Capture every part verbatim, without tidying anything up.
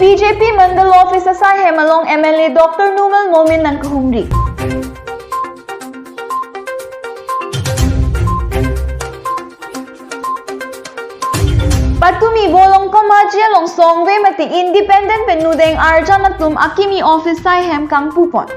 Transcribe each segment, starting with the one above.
B J P Mandal Office asaihem along M L A Doctor Numal Momin nangkehumri. Patumi Bolong Kamaji along songve mate independent pen nudeng arjan atum akimi office asaihem kangpupon.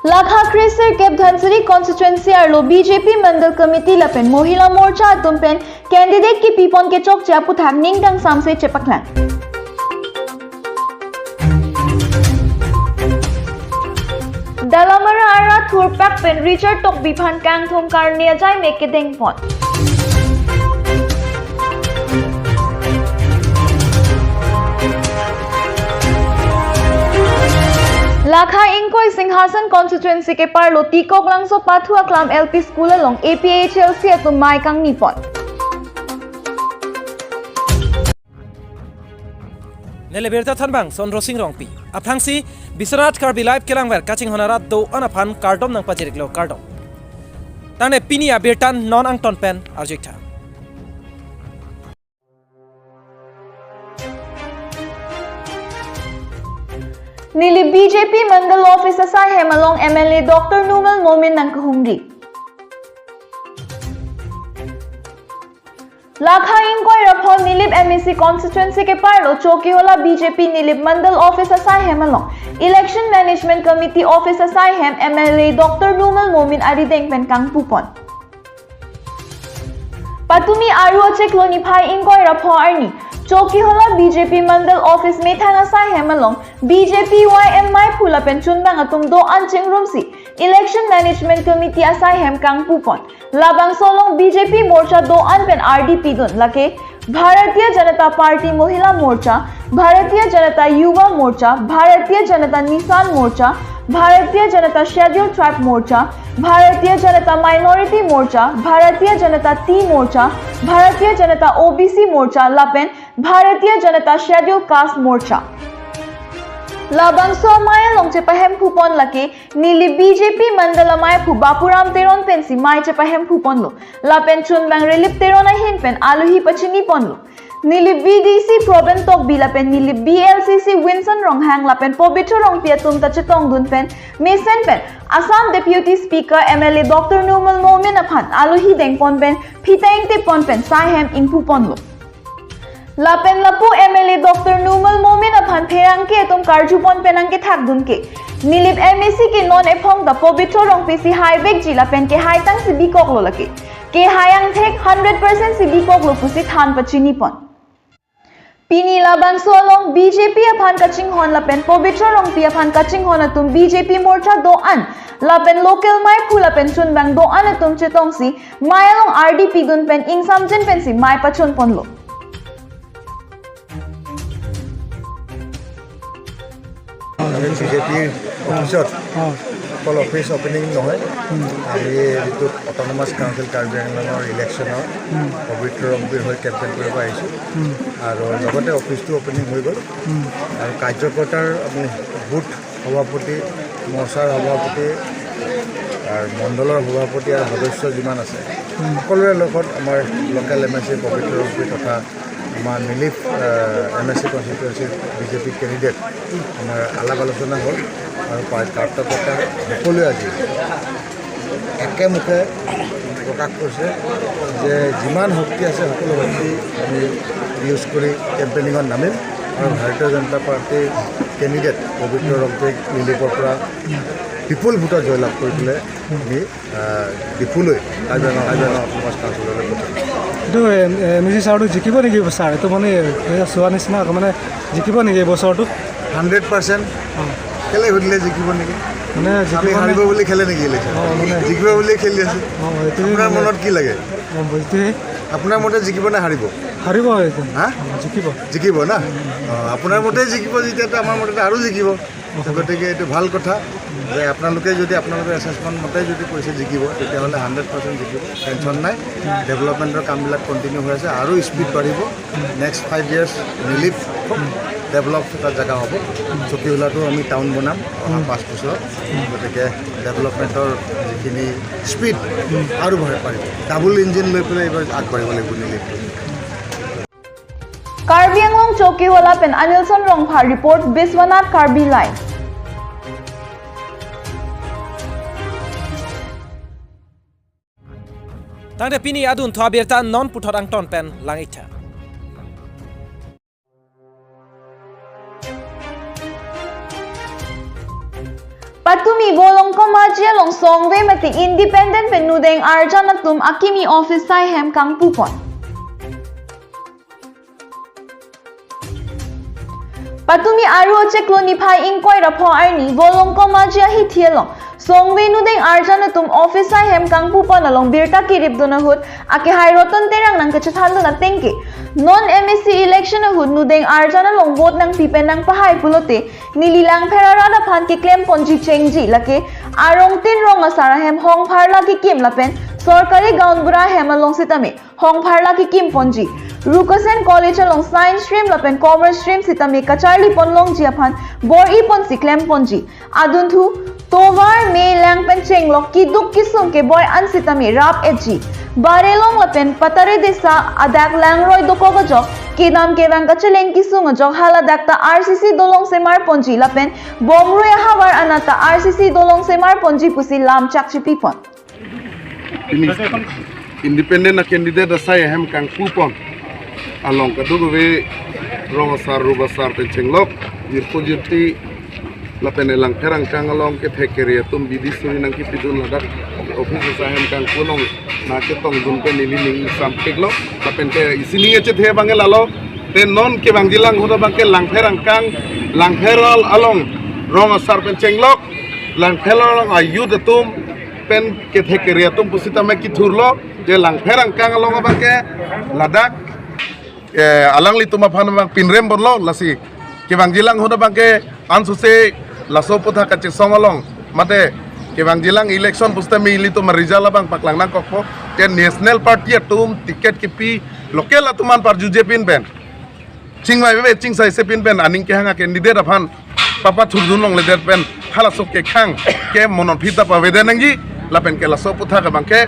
Lakha kresirkep Dhansiri constituency arlo B J P Mandal Committee lapen Mohila Morcha atum pen candidate kepipon kechokche aputhak ningkangsamse chepaklang. Dalamara arat thurpak pen Richard Tokbi aphan kangthum karne ajaimek kedengpon. Lakha ingkoi Singhason constituency keparlo T Koklangso pathu aklam L P school along A P H L C atum mei kangnipon. Neli birta thanbang Sondro Sing Rongpi. Aphrangsi Biswanath Karbi Live kelangver kachinghon arat do-an aphan kardom nangpajiriklo, kardom. Tangte pini abirta non angton pen arjuiktha. Nilip B J P Mandal Office asaihem along M L A Doctor Numal Momin nangkehumri. Lakha ingkoi ra pho Nilip M A C constituency keparlo Chokihola B J P Nilip Mandal Office asaihem along Election Management Committee Office asaihem M L A Doctor Numal Momin arideng pen kangpupon. Patumi Aru achiklo niphai ingkoi ra pho arni Chokihola B J P Mandal Office methang asaihem along B J P Y M meiphu lapen chunbang atum do-an chingrumsi Election Management Committee asaihem kangpupon. Labangso along B J P morcha do-an pen ardi pidun, lake Bharatiya Janata Party Mohila Morcha, Bharatiya Janata Yuva Morcha, Bharatiya Janata Nishan Morcha, Bharatiya Janata Scheduled Tribe Morcha, Bharatiya Janata Minority Morcha, Bharatiya Janata T Morcha, Bharatiya Janata O B C Morcha lapen Bharatiya Janata Scheduled Caste Morcha. Labangso amei along chepahemphupon lake Nilip B J P Mandal ameiphu Bapuram Teron pensi mei chepahemphuponlo. Lapen chunbang Rilip Teron ahin pen alohi pachiniponlo. Nilip V D C Proben Tokbi lapen Nilip B L C C Winson Ronghang lapen Pobitro Rongpi atum ta chetongdun pen mesen pen Assam Deputy Speaker M L A Doctor Numal Momin aphan alohi dengpon pen phiteng tepon pen saihem ingpuponlo. Lapen lapu M L A Doctor Numal Momin aphan pherangke atum karjupon pen nangkethakdun ke Nilip M A C ke non ephong ta Pobitro Rongpi si haivekji lapen kehaitang si bikoklo lake. Kehai angthek hundred percent si bikoklo pusi than pachinipon. Pini labangso along B J P aphan kachinghon lapen Pobitro Rongpi aphan kachinghon atum B J P morcha do-an lapen local meiphu lapen chunbang do-an atum chetongsi mei along ardi pidun pen ingsamjin pensi mei pachunponlo. আমি বিজেপিৰ অফিচত অ। অকল office opening নহয়, আমি যিটো autonomous council Karbi আংলঙৰ ইলেকশ্যনৰ পবিত্ৰ ৰংপুৰ হৈ কেম্পেইন কৰিব আহিছোঁ। আৰু লগতে অফিচটো অপেনিং হৈ গ'ল। আৰু কাৰ্যকৰ্তাৰ আমি বুথ সভাপতি, মৰ্চাৰ সভাপতি, আৰু মণ্ডলৰ সভাপতি আৰু সদস্য যিমান আছে, সকলোৰে লগত আমাৰ লোকেল এম এ চি পবিত্ৰ ৰংপুৰ তথা আমাৰ নিলিপ এম এ চি কনষ্টিটুৱেঞ্চিৰ বি জে পি কেণ্ডিডেট আমাৰ আলাপ আলোচনা হ'ল আৰু পা- কাৰ্যকৰ্তা সকলোৱে আজি একেমুখে প্ৰকাশ কৰিছে যে যিমান শক্তি আছে সকলো শক্তি আমি ইউজ কৰি কেম্পেইনিঙত নামিম আৰু ভাৰতীয় জনতা পাৰ্টীৰ কেণ্ডিডেট পবিত্ৰ ৰংপিক নিলিপৰ পৰা বিপুল ভোটত জয়লাভ কৰি পেলাই আমি আহ, ডিফুলৈ কাৰ্বি আংলং কাৰ্বি আংলং অট'নমাছ কাউন্সিললৈ পঠিয়াম। এইটো এম ই চি ছাৰটো জিকিব নেকি ছাৰ? এইটো মানে এই চোৱা নিচিনা আকৌ মানে জিকিব নেকি এই বছৰটো? Hundred percent. কেলে সুধিলে জিকিব নেকি? মানে আমি জিকিব নে? হাৰিব বুলি খেলে নেকি ইলেকশ্যন? অ, মানে জিকিব বুলি খেলি আছে। অ, এইটোৱে আপোনাৰ মানে মনত কি লাগে? অ, এইটোৱে। আপোনাৰ মতে জিকিব নে হাৰিব? হাৰিব এইটো। হা? অ, জিকিব। জিকিব না? অ, আপোনাৰ মতে জিকিব যেতিয়াতো আমাৰ মতে আৰু জিকিব। গতিকে এইটো ভাল কথা যে আপোনালোকে যদি আপোনালোকৰ এছেচমেণ্ট মতে যদি কৈছে জিকিব, তেতিয়াহ'লে হাণ্ড্ৰেড পাৰ্চেণ্ট জিকিব, টেনশ্যন নাই। ডেভেলপমেণ্টৰ কামবিলাক কণ্টিনিউ হৈ আছে, আৰু স্পীড বাঢ়িব। নেক্সট ফাইভ ইয়াৰ্ছ নিলিপ ডেভেলপ এটা জেগা হ'ব। চকীহোলাটো আমি টাউন বনাম অহা পাঁচ বছৰত। গতিকে ডেভেলপমেণ্টৰ যিখিনি স্পীড আৰু বঢ়াব পাৰিব, ডাবল ইঞ্জিন লৈ পেলাই এইবাৰ আগবাঢ়িব লাগিব নিলেটো। Karbi Anglong Chokihola pen Anilson Rongphar report, Biswanath Karbi Live. Tangte pini adunthu abirta non puthot angton pen lang-iktha. Patumi Volongkom Aji along songve mate independent pen nudeng arjan atum akimi office asai ahem kangpupon. Patumi Aru achiklo niphai ingkoi ra pho arni Volongkom Aji ahithi along songve nudeng arjan atum office asai ahem kangpupon along birta kiripdun ahut akehai Roton Terang nangkachethandun ateng ke, non M A C election ahut nudeng arjan along vote nangpi pen nangpahai pulote neli Langpher arat aphan keklemponji chengji, lake arong tin rong asar ahem Hongpharla kekim lapen sorkari gaonbura ahem along sitame Hongpharla kekimponji. Rukasen College along Science stream lapen Commerce stream sitame kacharlipon longji aphan bor-iponsi klemponji. Adunthu tovar me lang pen chenglok keduk kesung keboi an sitame rap-etji. Barelong lapen Patare Desa adak langroi dokok ajok, kedam kevang kacheleng kesung ajok haladak ta R C C dolong semarponji lapen Bomrui ahavar anat ta R C C dolong semarponji pusi lam chakchipipon. Pini independent a-candidate asai ahem kangpupon along kadokave rong asar rup asar pen chenglok, jirpo jirpi lapen Langpher angkang along kethek kere atum bidi suri nangkipidun ladak office asai ahem kangpu along nangchetongdun pen neli ning sampiklo, lapen ke isi ning achethe abang ke lalo, te non kevangjilang ahut abang ke Langpher angkang, Langpher al-, along rong asar pen chenglok, Langpher along a-youth atum pen kethek kere atum pusitame kethurlo, je Langpher angkang along abang ke ladak, eh, alanglitum aphan abang pinrem bonlo, lasi kevangjilang ahut abang ke ansose laso aputhak kachesong along, mate kevangjilang election pusitame ilitum a-result abang paklang nangkokpo, je national party atum ticket kipi local atum an parjuje pin pen chingvai veve chingsaise pin pen aning kehang a-candidate aphan papathurdun longledet pen halaso kekhang ke monon phita pavede nangji, lapen ke laso aputhak abang ke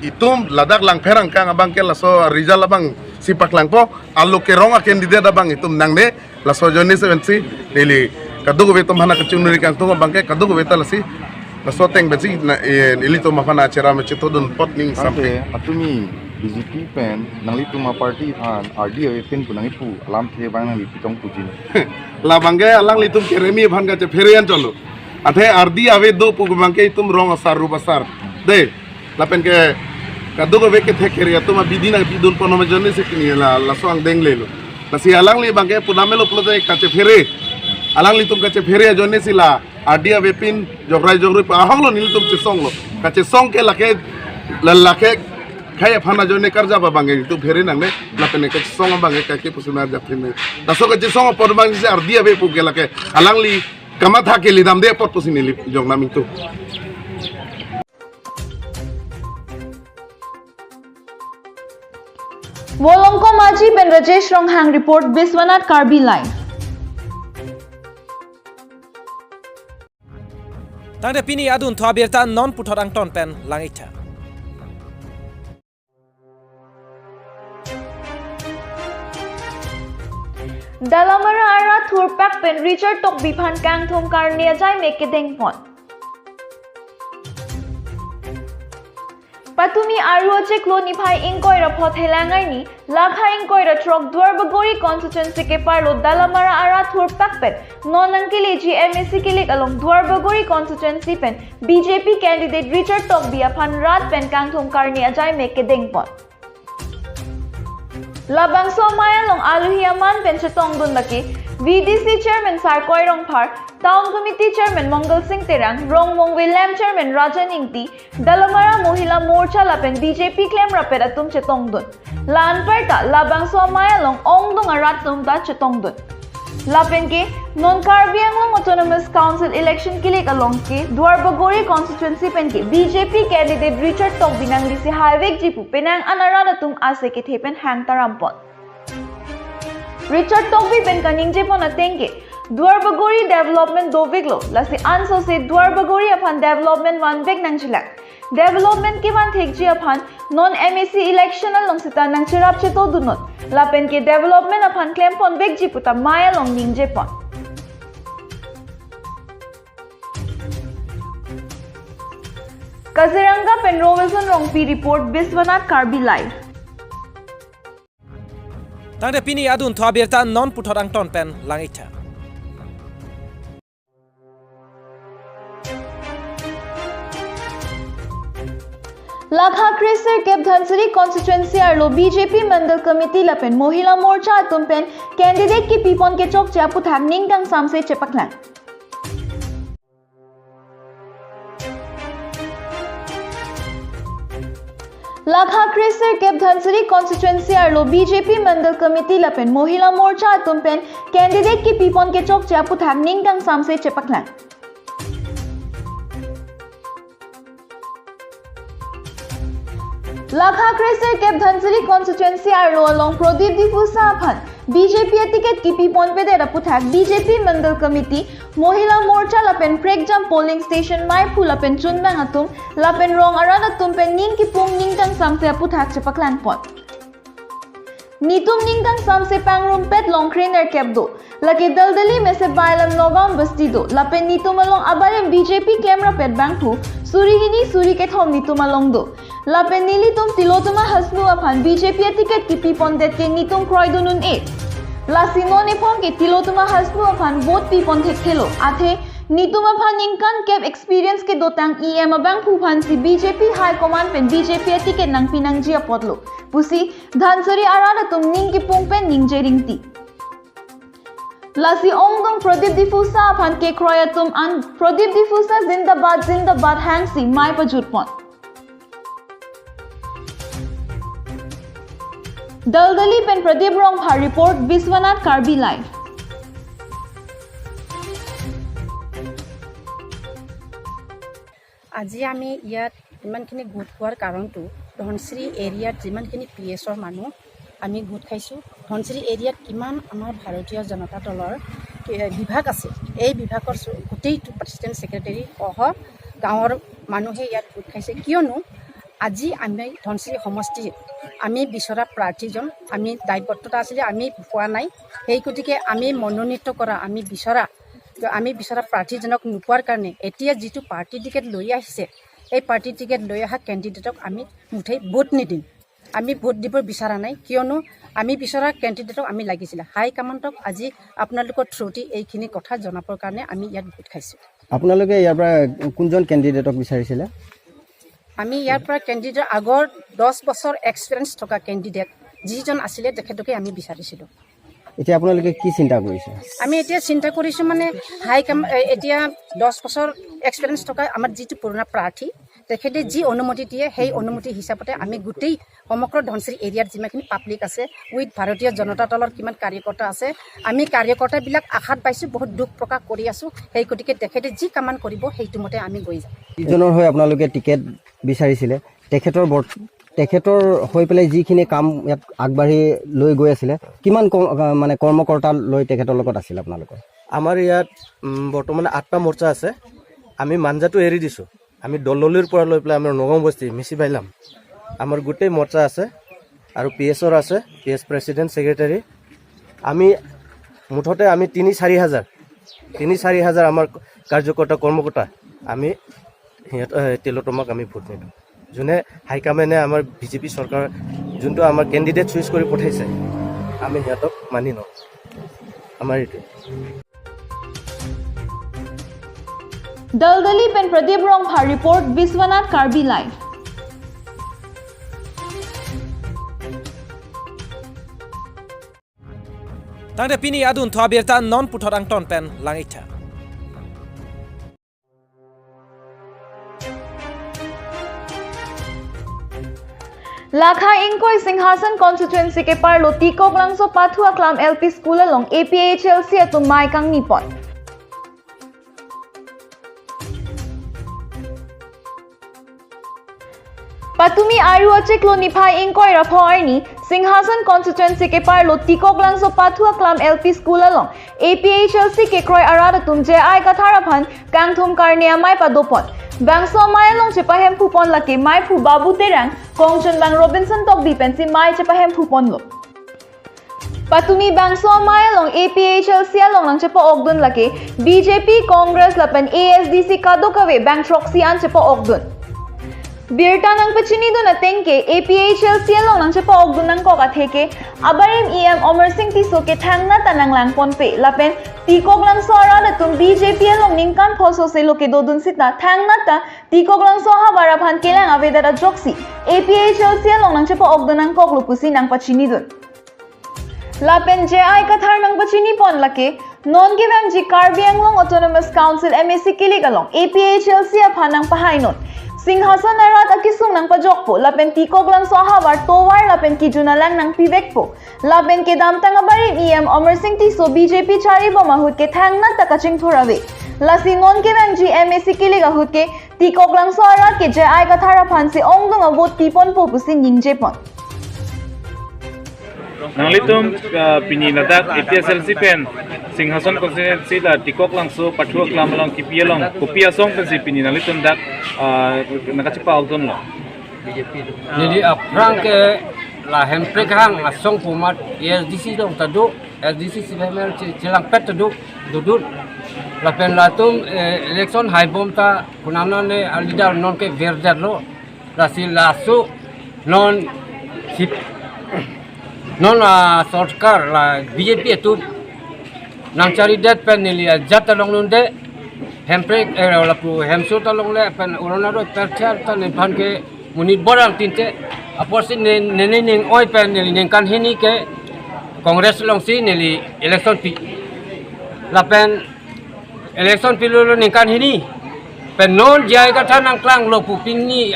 itum ladak Langpher angkang abang ke laso result abangsi paklangpo, alo kerong a-candidate abang itum nangne, laso ajoine seven si neli kadokave atum aphan kachiningri kangtung abang ke kadokave ta lasi laso ateng pensi na, eh, ilitum aphan acheram chetodun apot ning sampe. Ante atumi B J P pen nanglitum a-party aphan ardi avepin pu nangkipu alamthe abang nangli pitong puji. Labang ke alanglitum keremi aphan kachephere anchotlo. Athe ardi ave do pu abang ke itum rong asar rup asar. De, lapen ke kadokave kethek kere atum abidi nangpidun ponloma ajoine si pini la, laso angdeng lelo. Lasi alangli abang ke punamelo pulote kachephere. Alanglitum kachephere ajoine si la ardi avepin jokrai jokri pa ahonglo nelitum chesonglo. Kachesong ke lake, la, lake khei aphan ajoine karjap abang ke itum phere nangne, lapen ke kachesong abang ke kake pusi arjap phin ne. Laso kachesong apot abang si ardi ave pu ke lake alangli kamatha ke lidamde apot pusi neli jong naming tu. Volongkom Aji pen Rajesh Ronghang report, Biswanath Karbi Live. Tangte pini adunthu abirta non puthot angton pen lang-iktha. Dalamara arat thurpak pen Richard Tokbi aphan kangthom karne ajai me kedengpon. Patumi Aru achiklo niphai ingkoi ra pho thelang arni, lakha ingkoi ra throk Duarbagori constituency keparlo Dalamara arat thurpak pen non nangkeleji M A C kilik along Duarbagori constituency pen B J P candidate Richard Tokbi aphan rat pen kangthom karne ajai me kedengpon. Labangso amei along alohi aman pen chetongdun lake V D C chairman Sarkoi Rongphar, town committee chairman Mongal Singh Terang, Rongmong William chairman Rajan Ingti, Dalamara Mohila Morcha lapen B J P klemrappet atum chetongdun. La-anparta labangso amei along ongdung arat atum ta chetongdun. Lapen ke non Karbi Anglong Autonomous Council election kilik along ke Duarbagori constituency pen ke B J P candidate Richard Tokbi nanglisi haivekji pu penang an arat atum ase kethe pen hang tarampon. Richard Tokbi pen kaningjepon ateng ke, Duarbagori development doveklo, lasi ansose Duarbagori aphan development vanvek nangjilang. Development kevan thekji aphan non M A C election along seta nangcherap chetodunnon. Lapen ke development aphan klemponvekji pu ta mei along ningjepon. Kaziranga pen Robertson Rongpi report, Biswanath Karbi Live. Tangte pini adunthu abirta non puthot angton pen lang-iktha. Lakha kre sirkep Dhansiri constituency arlo B J P Mandal Committee lapen Mohila Morcha atum pen candidate kepipon kechokche aputhak ning kangsamse chepaklang. Lakha kre sirkep Dhansiri constituency arlo B J P Mandal Committee lapen Mohila Morcha atum pen candidate kepipon kechokche aputhak ning kangsamse chepaklang. Lakha kre sirkep Dhansiri constituency arlo along Pradip Diphusa aphan B J P aticket kepiponpedet aputhak B J P Mandal Committee, Mohila Morcha lapen prekjam polling station maiphu lapen chunbang atum lapen rong arat atum pen ning kipung ning kangsamse aputhak chepaklangpon. Netum ning kangsamse pangrumpet longkre nerkep do. Lake Daldali mese Bailam Nagaon Basti do. Lapen netum along abarim B J P klemrapet bangphu suri hini suri kethom netum along do. Lapen nelitum Tilottama Hasnu aphan B J P aticket kepipondet ke netum kroidun un-e. Lasi non ephong ke Tilottama Hasnu aphan vote pipon thekthelo. Athe netum aphan ningkan kep experience kedotang E M abangphu aphansi B J P High Command pen B J P aticket nangpi nangji apotlo pusi Dhansiri arat atum ning kipung pen ningje ringti. Lasi ongdung Pradip Diphusa aphan kekroi atum an Pradip Diphusa zindabad zindabad hangsi mei pajutpon. Daldali pen Pradip Rongphar report, Biswanath Karbi Live. আজি আমি ইয়াত ইমানখিনি গোট হোৱাৰ কাৰণটো ধনশিৰি এৰিয়াত যিমানখিনি পি এছৰ মানুহ আমি গোট খাইছোঁ। ধনশিৰি এৰিয়াত কিমান আমাৰ ভাৰতীয় জনতা দলৰ কি-, বিভাগ আছে, এই বিভাগৰ চু-, গোটেইটো প্ৰেচিডেণ্ট ছেক্ৰেটেৰী সহ গাঁৱৰ মানুহে ইয়াত গোট খাইছে। কিয়নো আজি আমি ধনশিৰি সমষ্টিত আমি বিচৰা প্ৰাৰ্থীজন, আমি দায়বদ্ধতা আছিলে, আমি পোৱা নাই। সেই গতিকে আমি মনোনীত কৰা, আমি বিচৰা, আমি বিচৰা প্ৰাৰ্থীজনক নোপোৱাৰ কাৰণে এতিয়া যিটো পাৰ্টি টিকেট লৈ আহিছে, এই পাৰ্টি টিকেট লৈ অহা কেণ্ডিডেটক আমি মুঠেই ভোট নিদিম। আমি ভোট দিব বিচৰা নাই, কিয়নো আমি বিচৰা কেণ্ডিডেটক আমি লাগিছিলে। হাই কমাণ্ডক আজি আপোনালোকৰ থ্ৰুদি এইখিনি কথা জনাবৰ কাৰণে আমি ইয়াত গোট খাইছোঁ। আপোনালোকে ইয়াৰ পৰা কোনজন কেণ্ডিডেটক বিচাৰিছিলে? আমি ইয়াৰ পৰা কেণ্ডিডেট, আগৰ দহ বছৰ এক্সপিৰিয়েঞ্চ থকা কেণ্ডিডেট যিজন আছিলে, তেখেতকে আমি বিচাৰিছিলোঁ। এতিয়া আপোনালোকে কি চিন্তা কৰিছে? আমি এতিয়া চিন্তা কৰিছোঁ মানে হাই কাম-, এ, এতিয়া দহ বছৰ এক্সপিৰিয়েঞ্চ থকা আমাৰ যিটো পুৰণা প্ৰাৰ্থী, তেখেতে যি অনুমতি দিয়ে, সেই অনুমতি হিচাপতে আমি গোটেই সমগ্ৰ ধনশিৰি এৰিয়াত যিমানখিনি পাব্লিক আছে, উইথ ভাৰতীয় জনতা দলৰ কিমান কাৰ্যকৰ্তা আছে, আমি কাৰ্যকৰ্তাবিলাক আশাত পাইছোঁ, বহুত দুখ প্ৰকাশ কৰি আছোঁ। সেই গতিকে তেখেতে যি কামান কৰিব, সেইটো মতে আমি গৈ যাম। যিজনৰ হৈ আপোনালোকে টিকেট বিচাৰিছিলে, তেখেতৰ বৰ-, তেখেতৰ হৈ পেলাই যিখিনি কাম ইয়াত আগবাঢ়ি লৈ গৈ আছিলে, কিমান ক-, মানে কৰ্মকৰ্তা লৈ তেখেতৰ লগত আছিল আপোনালোকৰ? আমাৰ ইয়াত, উম, বৰ্তমানে আঠটা মৰ্চা আছে। আমি মাঞ্জাটো এৰি দিছোঁ। আমি দলদলিৰ পৰা লৈ পেলাই আমাৰ নগাঁও বস্তি, মিচি বাইলাম, আমাৰ গোটেই মৰ্চা আছে আৰু পি এছৰ আছে, পি এছ প্ৰেচিডেণ্ট, ছেক্ৰেটাৰী। আমি মুঠতে আমি তিনি চাৰি হাজাৰ, তিনি চাৰি হাজাৰ আমাৰ কাৰ্যকৰ্তা, কৰ্মকৰ্তা আমি সিহঁত, এ, তিলোত্তমাক আমি ভোট নিদিওঁ। যোনে হাইকমাণ্ডে আমাৰ বি জে পি চৰকাৰ যোনটো আমাৰ কেণ্ডিডেট চুইচ কৰি পঠাইছে, আমি সিহঁতক মানি লওঁ। আমাৰ এইটোৱে। Daldali pen Pradip Rongphar report, Biswanath Karbi Live. Tangte pini adunthu abirta non puthot angton pen lang-iktha. Lakha ingkoi Singhason constituency keparlo T. Koklangso Pathu Aklam L P School along A P H L C atum mei kangni pon. Patumi Aru achiklo niphai ingkoi ra pho arni Singhason constituency keparlo Tikoklangso Pathu Aklam L P School along A P H L C kekroi arat atum J I Kathar aphan kangthum karne amei padopon. Bangso amei along chepahemphupon lake meiphu Babu Terang, kongchunbang Robinson Tokbi pensi mei chepahemphuponlo. Patumi bangso amei along A P H L C along nangchepa-okdun lake B J P, Congress lapen A S D C kadokave bang throksi an chepa-okdun. Birta nangpachinidun ateng ke A P H L C along nangchepa-okdun nangkok athe ke abarim E M Amarsing Tisso ke thangnat ta nanglangponpe lapen Tikoklangso arat atum B J P along ningkan phoso selo kedodun sita thangnat ta Tikoklangso ahavar aphan kelang avedet ajoksi A P H L C along nangchepa-okdun nangkoklo pusi nangpachinidun. Lapen J I Kathar nangpachinipon lake, non kevangji Karbi Anglong Autonomous Council M A C kilik along A P H L C aphan nangpahainon. Singhason arat akesung nangpajokpo, lapen Tikoklangso ahavar tovar lapen kejun alang nangpivekpo. Lapen kedamtang abarim E M Amarsing Tisso B J P charibom ahut ke thangnat ta kachingthur ave. Lasi non kevangji M A C kilik ahut ke Tikoklangso arat ke J I Kathar aphansi ongdung avote piponpo pusi ningjepon. Nanglitum, ah, pini ladak A P H L C pen Singhason constituency la Tikoklangso Pathu Aklam along kipi along kopi asong pensi pini nanglitum dak, ah, nangkachepa-okdunlo? Neli aphrang ke la Hemprek hang asong pu amat A S D C along ta do, A S D C si memel chi-, chelangpet ta do, dodun. Lapen latum, eh, election haibom ta kunamnon ne a-leader non ke verdetlo. Lasi laso non si, non, ah, sorkar la B J P atum nangcharidet pen neli ajat ta longlunde, Hemprek, eh, lapu Hemso ta longle pen Arunodoi perchar ta nephan ke monit bor-ang tinte, apotsi ne, ne, ne ning oi pen neli ningkan hini ke Congress alongsi neli election pi. Lapen election pilo lo ningkan hini. Pen non J I Kathar nangklanglo pu pini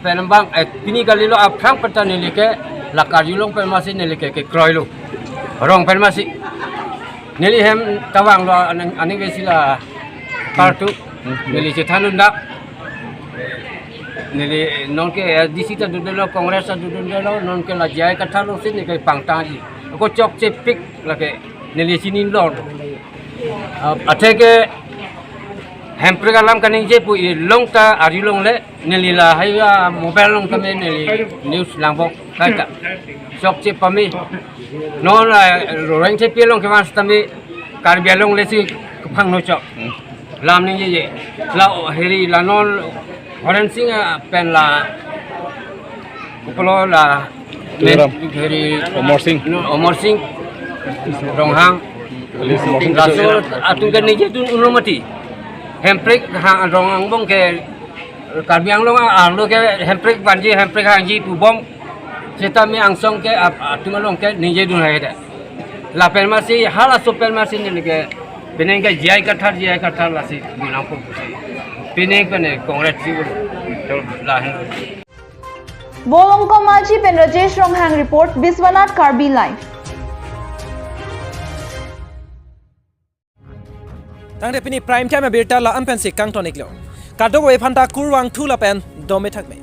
pen bang, eh, pini kalilo aphrang pen ta neli ke la karjulong pen masi neli ke, kekroilo. Rong pen masi. Neli hem tawang lo aning, aning besi la partu. Hmm. Neli chethan undak. Neli non ke A S D C ta dodunlo, Congress ta dodunlo, non ke la J I Kathar alongsi neli ke pangtangji. Ako chokche pik lake neli chinilo. Ah, athe ke Hemprek alam kaningje pu ilong ta arjulongle neli lahai, ah, mobile along tame neli news langbom kaita. Chokche pame. Non la Rengchepi along kevan tame Karbi Anglong lesi kephang no chok. Lam ningjeje. La heri la non Horen Sing, ah, pen la kopilo la Tuliram. Heri Amarsing. No, Amarsing Ronghang. Amarsing. Laso atum ke ningjedun unlo mati. Hemprek hang Ronghang angbong ke Karbi Anglong arlo ke Hemprek vanji, Hemprek hangji pubom. Seta me angsong ke ap-, atum along ke ningjedun hai da. Lapen masi halaso pen masi neli ke penang ke J I Kathar, J I Kathar lasi binang pun pusi. Penang pene Congress si ulu. Lahen. Bolong Komaji pen Rajesh Ronghang report, Biswanath Karbi Live. Tangte pini prime time abirta la-an pensi kangton-iklo. Kadokave aphanta kurvangthu lapen dome thakme.